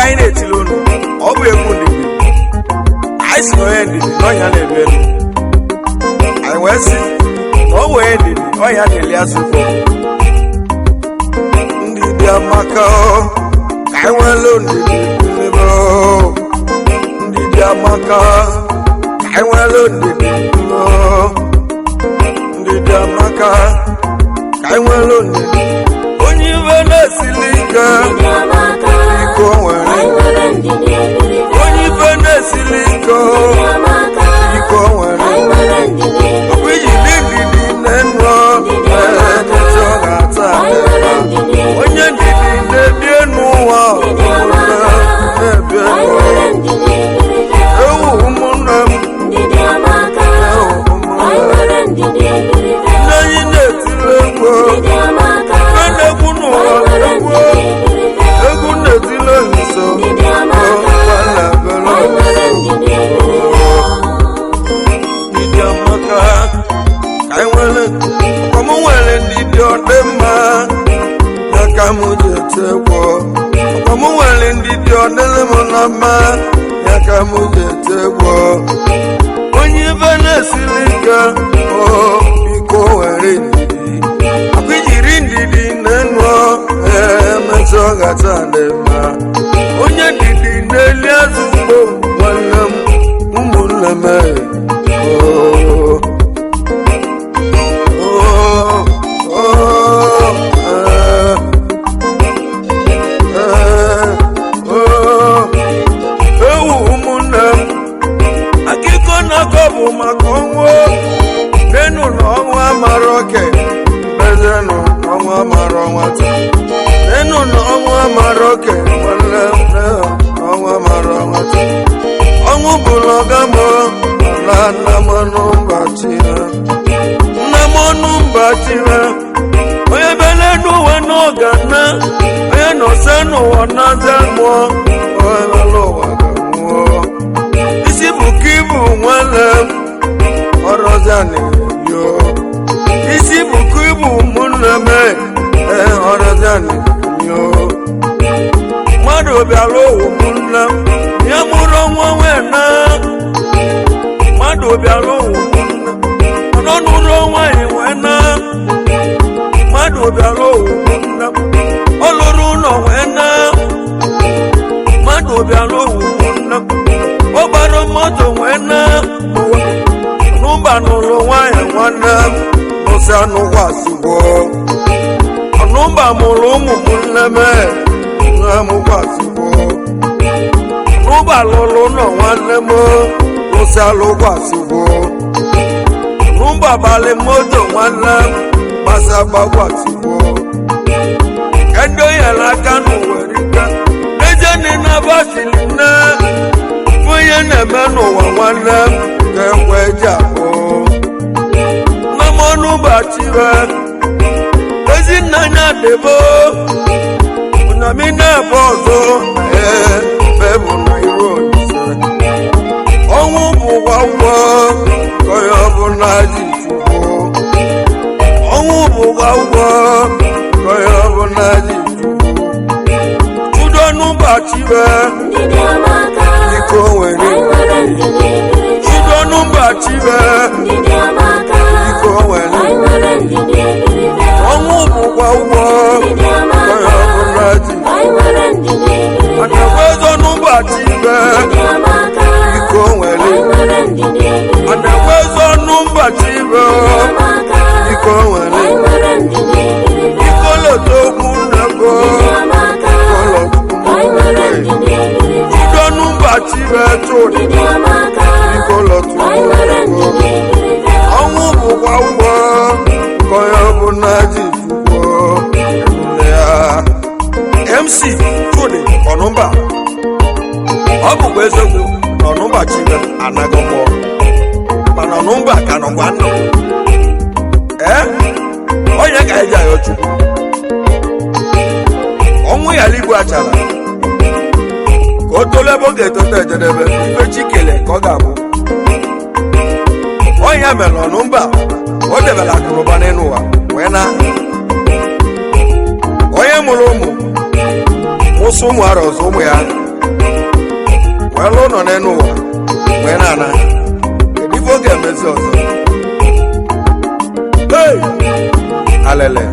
Anyị na-etili unu, ọ bụ egwu ndidi. Anyị si na onye ndidi na ọnya na-ebe elu. Anyị wee sị na ọ wee ndidi ọnya na-eli azụ ugbo. Ndidi amaka o, ka anyị nwelu ndidi n'ebe o. Ndidi amaka, ka anyị nwelu ndidi n'ebe o. Ndidi amaka, ka anyị nwelu ndidi. Onye ibe na-esili ike, iko nwere. Onye ife na-esili ike, iko nwere. Ọkwa iji dị ndidi na-enu emechi ọ ga-ata adịba. Onye ndidi na-ebi n'ụwa, na-ebi enu. Ewu ụmụnne m, ewu ụmụnne m. Nne anyị na-etili egwu, nne na-egwu n'ụwa egwu, egwu na-etili nso. Ndidi amaka, ka anyị nwere. Ọkwa m nwere ndidi, ọ dị mma ya ka m ji ete egwu. Ọkwa m nwere ndidi, ọ dịrị m na mma ya ka m ji ete egwu. Onye ibe na-esiri ike o, biko were ndidi. Akwa ijiri ndidi na-enu emechaa ọ gacha dị mma. Onye ndidi na-eli azụ ugbo, nwanne m, ụmụnne m. Oh, oh, oh, eh, eh, oh. Ewu ụmụnne m, akụkọ na-akọ bụ maka ọnwụ nenu na ọnwụ amara oke mezenụ na ọnwụ amara nwata nenu na ọnwụ amara oke nwanne m, nne na ọnwụ amara nwata. Ọnwụ bụrụ ọga m na nna m nụ mba chi ha, nna m ọnụ mba chi ha. Onye bele n'ụwa n'ọga na onye nọse n'ụwa na-aza mmụọ, onye bele ụwa ga-nwụọ. Isi bụ ka ibu nwanne m, ọrọza na-eyo. Isi bụ ka ibu ụmụnne m, ee, ọrọza na-eyo. Mmadụ bịara ụwa, ụmụnne m, ya mụrụ nwa nwee na mmadụ bịara ụwa, ụmụnne m, ọ nụrụ nwaanyị nwee na mmadụ bịara ụwa, ụmụnne m, ọ lụrụ ụlọ nwee na mmadụ bịara ụwa, ụmụnne m, ọ gbara moto nwee na ụwa n'ụba nụrụ nwaanyị, nwanne m, nụsị anụkwasịgbo ọnụmba mụrụ ụmụ m, nne m nwa m kwasịgbo n'ụba lụrụ ụlọ, nwanne m, lụsị alụkwasịgbo n'ụba balị moto, nwanne m, gbasa gbakwasịgbo kedu nyere aka n'ụwa rika ejeni na basili nne onye na-eme n'ụwa, nwanne m, ka ekwe ji akpọ nna m ọnụ bachibe ezinna anya debo ụnyami na-ebe ọzọ. Ee, bebụ na iru olise ọnwụ bụ ụgwọ ka onye ọbụla ji chukwu. Ọnwụ bụ ụgwọ ka onye ọbụla ji chukwu. Chudonu bachibe iko nwere. Chudonu bachibe iko nwere. Ọnwụ bụkwa ụgwọ ka onye ọbụla ji. Ana-enwe n'ụbọchị ibe iko nwere. Ana-enwe n'ụbọchị ibe iko nwere. Ikoloto okwu nnebo ikolotu n'ụbọchị ibe tụrụ ikolotu nnebo. Ọnwụ bụkwa ụgwọ ka onye ọbụla ji chukwu ebule ya. MC Chudi Ọnụmba, ọ bụkwa eziokwu na Ọnụmba chibe anaghị mmụọ, mana Ọnụmba ka nọkwa ndụ. Ee, onye ka anyị ji ayọ Chukwu ọnwụ yara igbu achara ka o tolu ebe ọ ga-etote ejedebe ife chi kele ka ọ ga-abụ. Onye mere Ọnụmba, o debere akụnụba n'elu ụwa wee na onye mụrụ ụmụ kwụsị ụmụ ara ọzọ ụmụ ya. Wee lụ ụlọ n'elu ụwa wee na-ana. Kedu ife ọ ga-emezi ọzọ? Hey! Alele.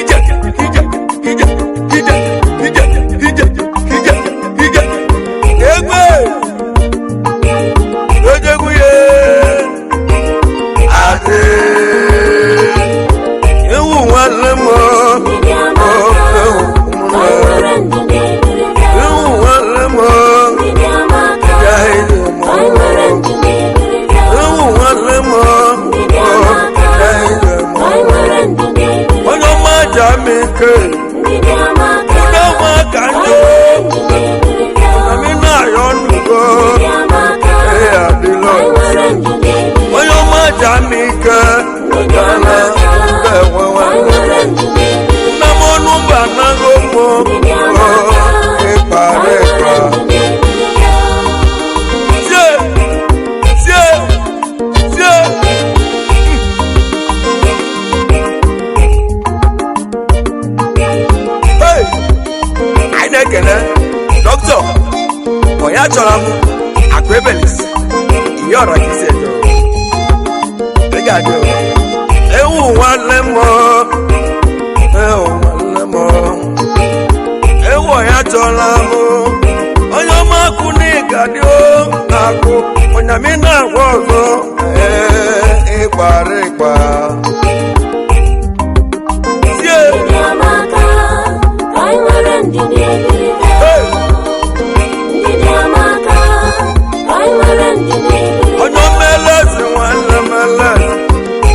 Ije, ije, ije, ije, ije, ije, ije, ije. Egbe! Ojegwu ye! Adị! Ewu nwanne m o! Ndidi amaka, ka anyị nwere ndidi ebirite. Ewu nwanne m o! Ndidi amaka, Ya ije m ka anyị nwere ndidi ebirite. Ewu nwanne m o! Ndidi amaka, Ya ije m ka anyị nwere ndidi ebirite. Onye ọma ji ama ike. Ndidi amaka, Udo nwa ka ka njọ. anyị nwere ndidi ebirite. Na mi na-ayọ nnugo. Ndidi amaka, Ee, adịla ka anyị ọzọ. nwere ndidi ebirite. Onye ọma ji ama ike. Ndidi Ọjala amaka, mbe ka anyị nwewe. nwere ndidi ebirite. Nna m ọnụ mba anaghị ụmụ. Ndidi amaka, Ịkpa ka anyị ịkpa. nwere ndidi ebirite. Sie! Sie! Sie! Hey! Anyị na-ekele dọkịta onye chọrọ m akụ ebelis ihe ọra ka isi eje ị ga-adị o. Ewu nwanne m o. Ewu nwanne m o. Ewu ọya chọrọ m onye ọma akụ n'ịga dị o akụ onyami na-agwa ọzọ. Ee, ịkpara ịkpa sie. Ndidi amaka, ka anyị nwere ndidi ebirite. Hey! Ndidi amaka, ka anyị nwere ndidi ebirite. Onye ọma elezi nwanne m elezi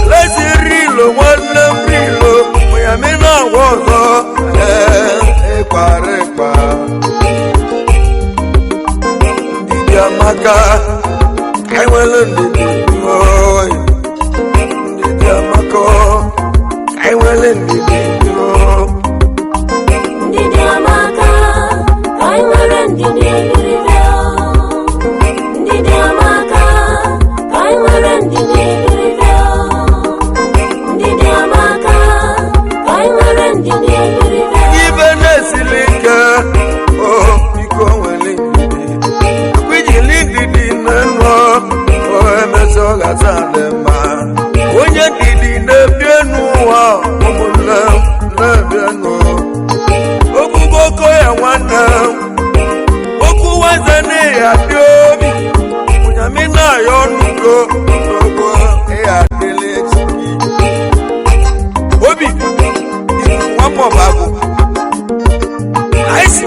elezi rilo nwanne m rilo onyami na-agwa ọzọ. Ee, ịkpara ịkpa. Ndidi amaka, ka anyị nwere ndidi. Oy. Ndidi amaka, ka anyị nwere ndidi. Oy. Ndidi amaka, ka anyị nwere ndidi ebirite. Ndidi amaka, ka anyị nwere ndidi ebirite. Ndidi amaka, ka anyị nwere ndidi ebirite. Ibe na-esili ike o biko nwere ndidi akwa ijili ndidi na-enụ o emesịa ọ ga-asa dị mma. Onye ndidi na-ebi enu ụwa, ụmụnne m na-ebi enu ogbugbo oko ya nwanne m okwu nwanze n'ihi adị obi ụnyamị na-ayọ ọnụgo n'ogbo ịya adịla echi obi nwamọbụ agụ anyị si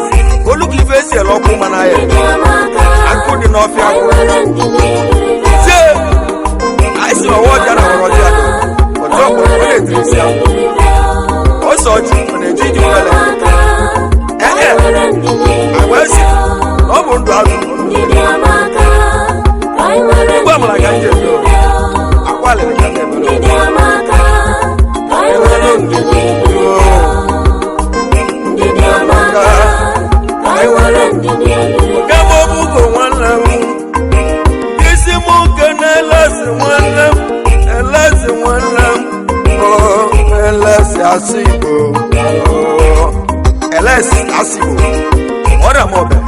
olu ka ife esi ele ọkụ mana ya Ndidi amaka, akụ dị n'ọfịa ka anyị agụ nwere ndidi ebirite. sie anyị si ọwa ọja na ọrọ ọjị adọ ọjọ Ka anyị ọkpọrọ ọ nwere na-etiri ndidi isi ahụ ebirite. ọsọ ọjị ọ na-eji iji Ndidi nwere amaka, ka anyị Ee, nwere ndidi wee si ebirite. na ọ bụ ndụ azụ. Ndidi amaka, ka anyị nwere Ugbu amara ka ndidi m ji ebi ebirite. Akwa alịrị ka m na-ebere. Ndidi amaka, ka anyị nwere ndidi ebirite. Ndidi amaka, ka anyị nwere ndidi ebirite. Gama obugo nwanne m isi m nke na-elezi nwanne m elezi nwanne m o elezi asị Igbo o elezi asị Igbo ọrịa m ọbịa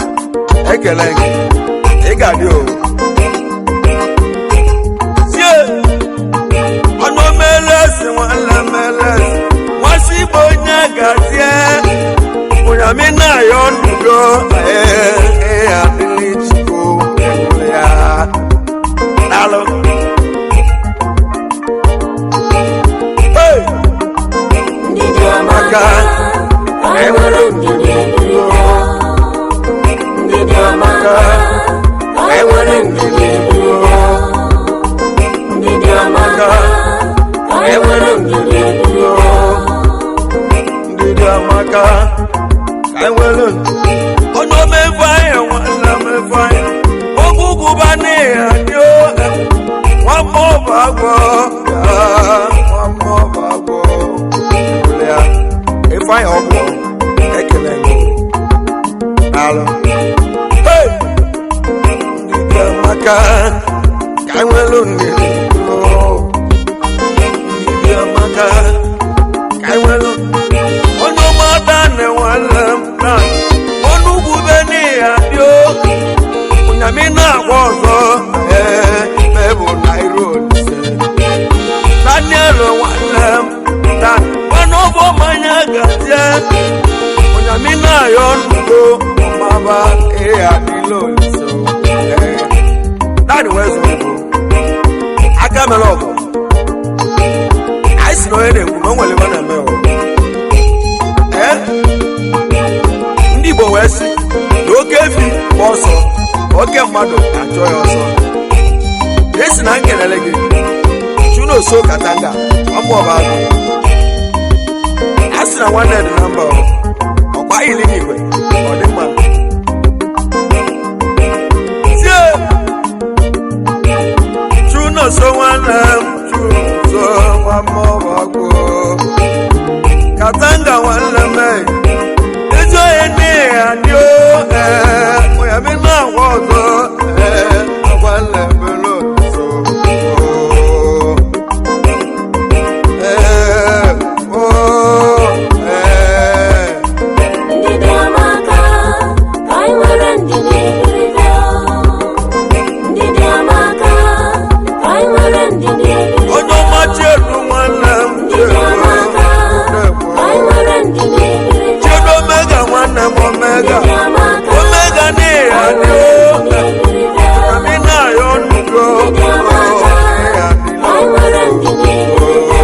ekele gị ị ga-adị o sie ọnụ m elezi nwanne m elezi nwasị Igbo onye gazie ụnyamị na-ayọ ndugo. Ee ee, adịla chiko ya daalụ. Hey! Ndidi amaka, ka anyị nwere ndidi ebirite. Ndidi amaka, ka anyị nwere ndidi ebirite. Ndidi amaka, ka anyị nwere ndidi ebirite. Ndidi amaka, ka anyị nwere onye omefu anyị nwanne mefu anyị ogwugwuba n'ihi adị nwamba ọbụ agwọ ya nwamba ọbụ agwọ ya ifeanyị ọgwụ ekele gị daalụ. Hey! Ndidi amaka, ka anyị nwere ndidi. Ndidi amaka, ka anyị nwere onye ọma dani nwanne m na ọnụ ugwu be n'ihi adị o na-ayọ nnugo ọmaba ihe adịla oliso. Naanị wee zụrụ igbo aka mere ọgụ. Anyị si na onye na-ekwu na o nwere ebe ọ na-eme o. Ee, ndị Igbo wee sị na oke efi gba ọsọ, oke mmadụ achọ ya ọsọ. Esi na nkelele gị Chunoso Katanga ọmụọba agụ. A sị na nwanne dị na mba, ọkwa ili n'igwe ọ dị mma. Tie Chunoso nwanne m, Chunoso nwa mmụọba agụ Katanga nwanne m, ezi onye n'ihi adị o. Ee, onye mi na-agwa ọzọ. Ee, agwa nlebele ọzọ. Ee, o, ee. Ndidi amaka, ka anyị nwere ndidi ebiribe. Ndidi amaka, ka anyị nwere ndidi ebiribe. Onye ọma, Chiedu nwanne m. Ndidi Chiedu amaka, ka anyị nwere ndidi ebiribe. Chiedu Omega nwanne m, Omega. Ndidi amaka, Omega n'ihi ka anyị adị nwere o ndidi ebiribe. Ami na-ayọ nnugo. Ndidi amaka, ka anyị nwere ndidi ebiribe.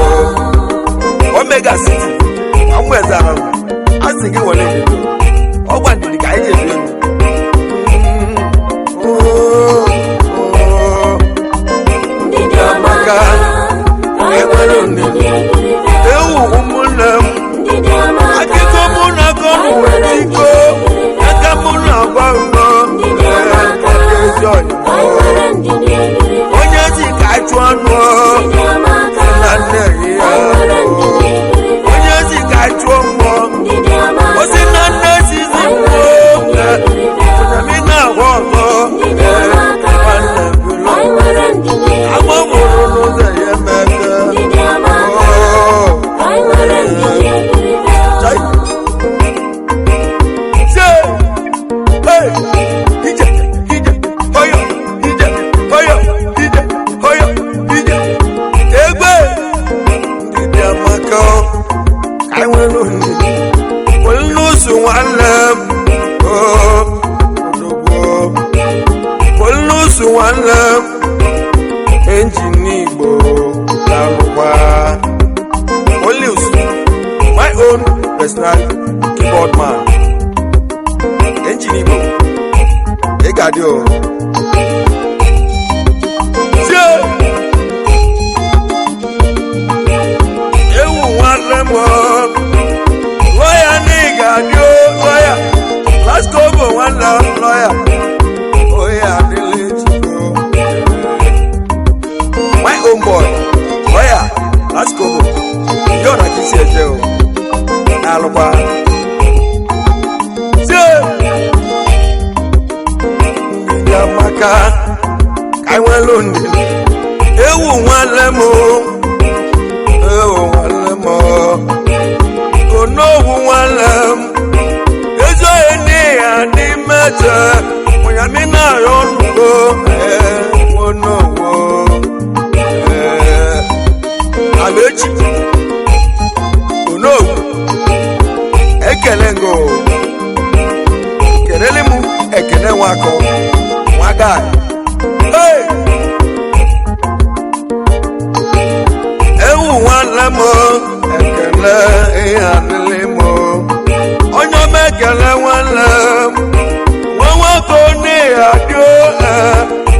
Omega City amụezara m, a sị gị were ndidi, ọgwa ndidi ka anyị ji ebi ndụ. Oh, oh. Ndidi amaka, ka anyị nwere ndidi ebiribe. Ewu ụmụnne m. Ndidi amaka, Akụkọ mụ na akọ ka anyị mụ nwere tiko ndidi ebiribe. aka mụ na agwa ngọ. Ndidi amaka, Ezi ọyị ka anyị nwere ndidi ebiribe. onye ji ka achụ anụ Ndidi amaka, na nne ka ya anyị nwere ndidi ebiribe. Onye ji ka achụọ mmụọ Ndidi amaka, osi na nne sizi ka anyị mmụọ nwere ndidi ebiribe. Ami na-agwa ọzọ. Ndidi amaka, Nwanne ka bụrụ anyị nwere ndidi ebiribe. agba mụrụ n'ụzọ ya emeke. Ndidi amaka, ka anyị nwere ndidi ebiribe. Chai. Say, hey, ije, ije, hoyo, ije, hoyo, ije, hoyo, ije. Egbe, ndidi amaka, ka anyị nwere ndidi. Olusu nwanne m, oh, odogwu. Olusu nwanne m, engine Igbo na-arụkwa. Olusu, my own personal keyboard man. Engine Igbo, ị ga-adị o. Tie! Ewu nwanne m o. Lọya na ị ga-adị o, lọya. Lasco bụ nwanne m, lọya. Onye adịla ejiko. My own boy, lọya, Lasco bụ. Ihe ọ na ka isi eje o. Na-alụkwa. Tie! Ndidi amaka, ka anyị nwelu ndidi. Ewu nwanne m o. Ewu nwanne m o. Onowu nwanne m. Ezi onye n'ihi adị mmeche. Onyami na-arịọ nnugo. Ee, onowu. Ee, Amechi. Onowu. Ekele ngo. Kelele m Ekene Nwakọ. Nwa guy. Hey! Ewu nwanne m, ekele ihe adịlị m. Onye ọma, ekele nwanne m. Nwa nwoke n'ihi adị o,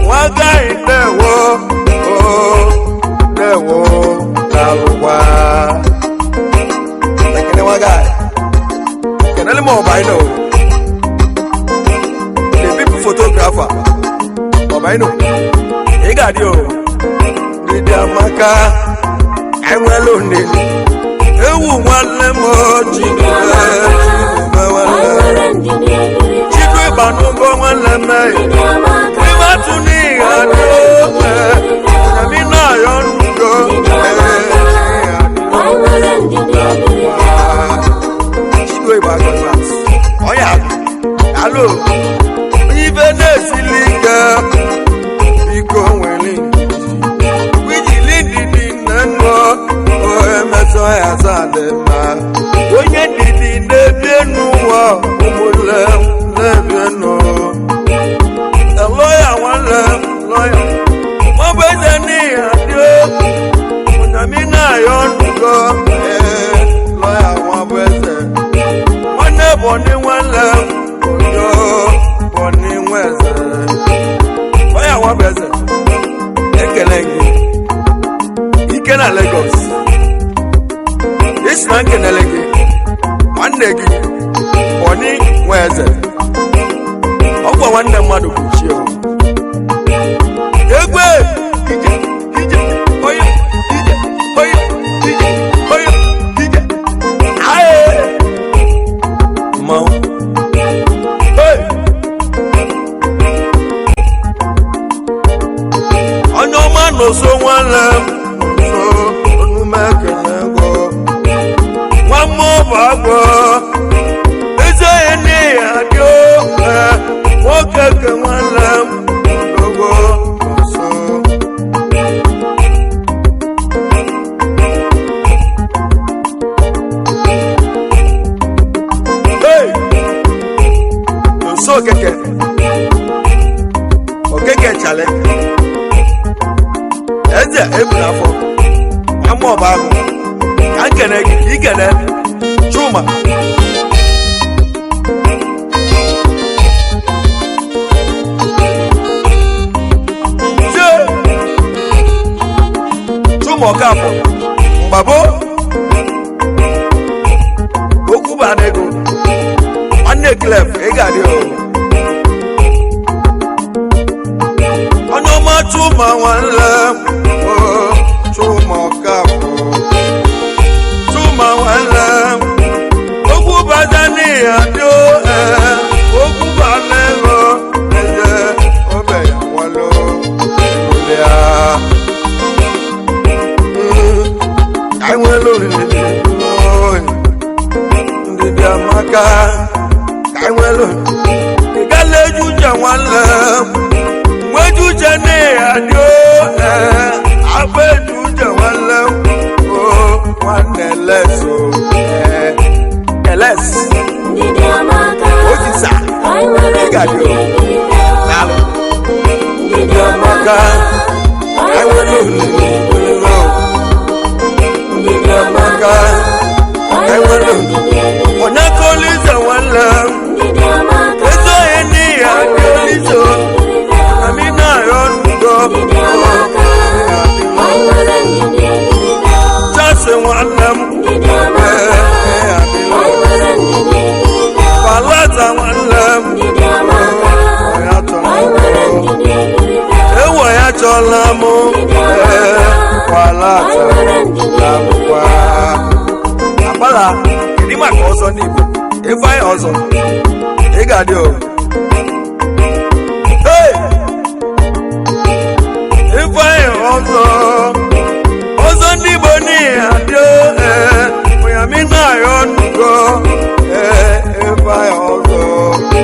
nwa gaghị ndewo o, ndewo na-alụkwa. Ekele nwa gaghị. Kelele m Ọbaino. The people photographer. Ọbaino. Ị ga-adị o. Ndidi amaka. Enwelu ndidi. Ewu nwanne m o, Ndidi amaka, Chidume ka anyị nwanne m. nwere ndidi ebiribe. Chidu ịgbanụgọ nwanne m. Ndidi amaka, Ịbatụ n'ihi ka anyị adị nwere o. ndidi ebiribe. Ami na-ayọ nnugo. Ndidi amaka, ka anyị nwere ndidi ebiribe. Chidu ịgba class. Ọya, alo. Ife na-esili ike. Biko nwere ndidi. Ijili ndidi nne nnụọ. O emetọ ya asa dị mma. Onye ndidi na-ebi enu ụwa. m onyo Bọni Nweze onye nwa bụ eze ekele gị ike na Lagos isi na nkenele gị nwanne gị Bọni Nweze ọgwa nwanne mmadụ bụ chi o egwe ije ije onye ije onye ije onye ije aye mmanwụ hey! Onye ọma nọso nwanne m nso onume ekele ego nwa mmụọ bụ agwọ ezi onye n'ihi adị o nwoke ke nwanne m ogo nso. Hey! Nso okeke okeke chale eze ebu n'afọ ama ọba ahụ ka nkene gị ka ikene Chuma. Tie! Chuma Ọkafọ mgbabo okwu bara ego nwanne Clef ị ga-adị o onye ọma Chuma nwanne m o Chuma Ọkafọ Chuma nwanne m okwu bata n'ihi adị o ee okwu bara ego eze obe ya nwalo ya. Ka anyị nwere oriri ndidi amaka ka anyị nwere ị gala eju uche nwanne m nweju uche n'ihi adị o ee agba eju uche nwanne m o nwanne leso ee eles Ndidi amaka, Otisa, ka anyị nwere ị ga-adị ndidi o. ebiribịa. Daalụ. Ndidi amaka, ka anyị nwere ndidi ebiribịa. Ndidi amaka, ka anyị nwere ndidi ebiribịa. Onye ka Olise nwanne m Ndidi amaka, ezi onye n'ihi ka anyị adị nwere Olise ndidi ebiribịa. ami na-arịọ ndugo Ndidi amaka, ka anyị nwere ndidi ebiribịa. Chasị nwanne m Ndidi amaka, ee ka adịla anyị nwere ndidi ebiribịa. Palata nwanne m Ndidi amaka, ya ka anyị nwere chọrọ ndidi ebiribịa. ewo ya chọla m ee palata na-abụkwa agbala. Kedu maka ọzọ n'Igbo Ifeanyị ọzọ ị ga-adị o. Hey! Ifeanyị ọzọ ọzọ ndị Igbo n'ihi adị o ee Miami na-arịọ nnugo ee Ifeanyị ọzọ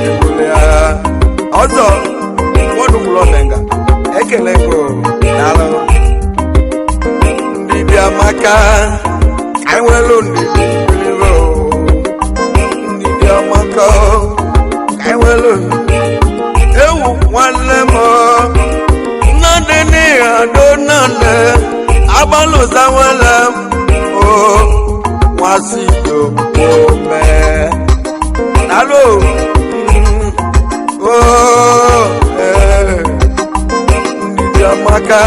ebule ya ọzọ nwadụkwụlọ menga ekele go daalụ. Ndidi amaka ka anyị nwere ndidi bilibe o ndidi amaka ka anyị nwere ewu nwanne m nnadị n'ihi ado nnadị agbalụza nwanne m o nwasito ome daalụ o ee ndidi amaka ka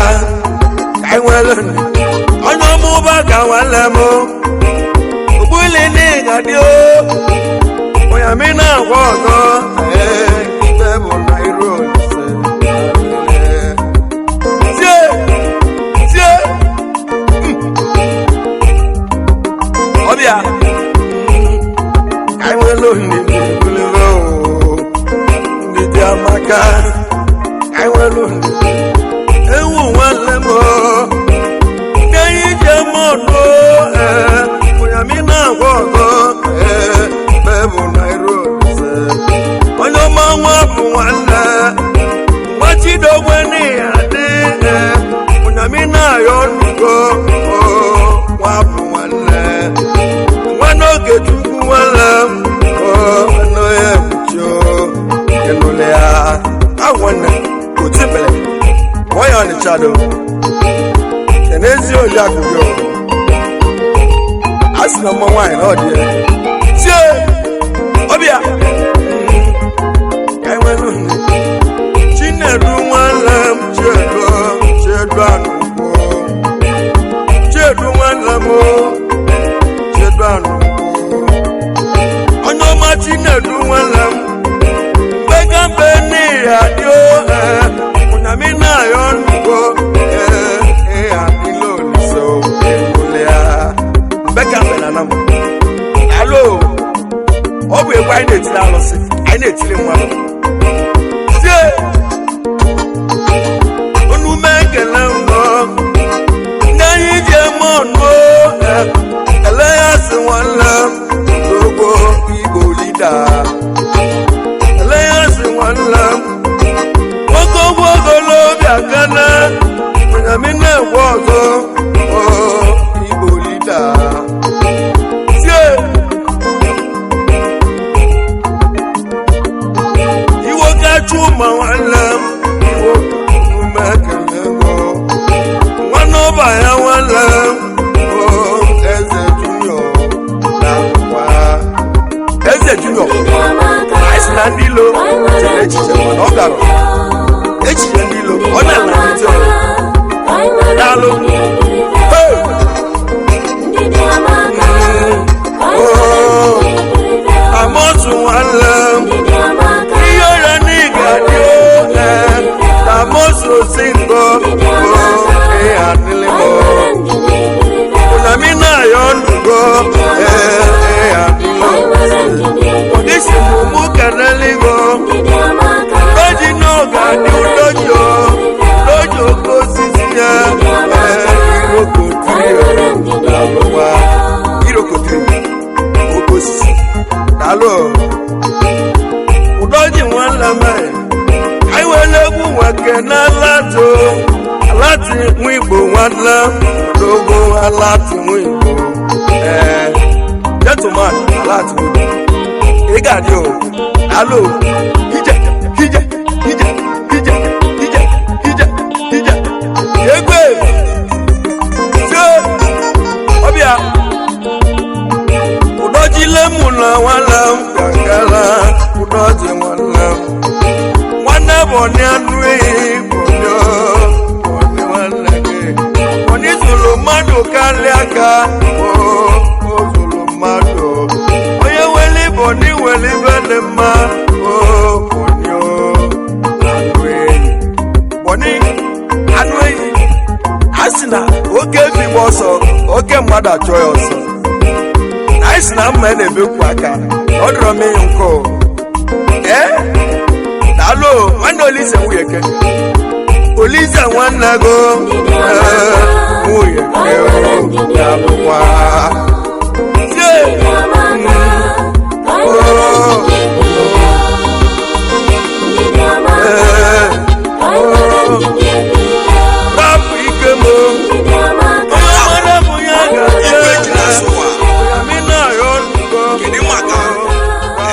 anyị nwere onye ọmụba ka nwanne m ogbuli n'ịga dị o onyami na-agwa ọzọ ee ibe bụ na iru olise tie tie ọbịa ka anyị nwere ndidi ogologo o ndidi amaka ka anyị nwere ndidi ewu nwanne m o kenyi jẹ mọdọ ẹ onyami na-agwa ọzọ ee bebụ naira olise onye ọma nwa bụ nwanne nwa chidogwe n'ihi adị ee onyami na-ayọ nnugo o nwa bụ nwanne nwa n'oge chukwu nwanne m o nwanne onye ekpuchi o ịnụle ya agwanne otibele nwayọ ọnịcha do n'ezi oriakụ gị o a sị na mma nwaanyị na ọ dị ya tie ọbịa. Anyị na-etiri alụsị, anyị na-etiri mmadụ tie onume ekele mbọ ndị anyị ji eme ọnụ. Ele ya sị nwanne m n'ogbo Igbo lida. Ele ya sị nwanne m nwoke ogbo ogolobi akana onyami na-egwe ọzọ o Igbo lida tie iwo kachu ma nwanne m iwo ume ekele go nwanne ọba ya nwanne m o Eze Junior na nkwa Eze Junior. Anyị sị na ndị ilo chere echiche mana ọ gara echiche ndị ilo ọ na-ala ntị ọrụ. Daalụ. Hey! Oh, Amosu nwanne m ihe ọrịa n'ịga dị o Amosu si ngo o ihe adịlị m ụnami na-ayọ ndụgo ee ihe adịlị ọdịsi m mụ keneligo doji n'oge adị udoji o doji oke osisi ya ee irokotiri daalụkwa irokotiri oke osisi daalụ udoji nwanne m. Anyị were egwu nwoke na alatụ alati nwa Igbo nwanne dogo alati nwa Igbo ee gentleman alati nwa Igbo ị ga-adị o daalụ. Ije ije ije ije ije ije ije egwe tie ọbịa ụdọji lemu na nwanne m gagara ụdọji nwanne m nwanne bụ ọnị anụ ehi bụ ọnị nwanne gị ọnị zụrụ mmadụ karịa ka o zụrụ mmadụ onye nwere bụ ọnị nwere ibe dị mma o ọnị o anụ ehi bọnị anụ ehi a sị na oke efi gba ọsọ oke mmadụ achọ ya ọsọ. Anyị sị na mma na-ebekwu aka ọ dọrọ m ịnyụ nkọ ee. Daalụ nwanne Olise nwunye ke Olise nwanne go ee nwunye ke o daalụkwa tie. Ee rapụ ike m onye mara m ya Igwe ji ga-abịa na-asụ ụwa. mi na-arịọ ndụgọ. Kedu maka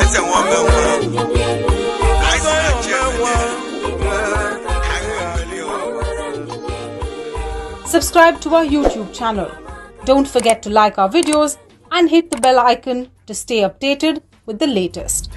eze nwame nwa anyị si na chi emene anyị nwee mmeli o. Subscribe to our YouTube channel. Don't forget to like our videos and hit the bell icon to stay updated with the latest.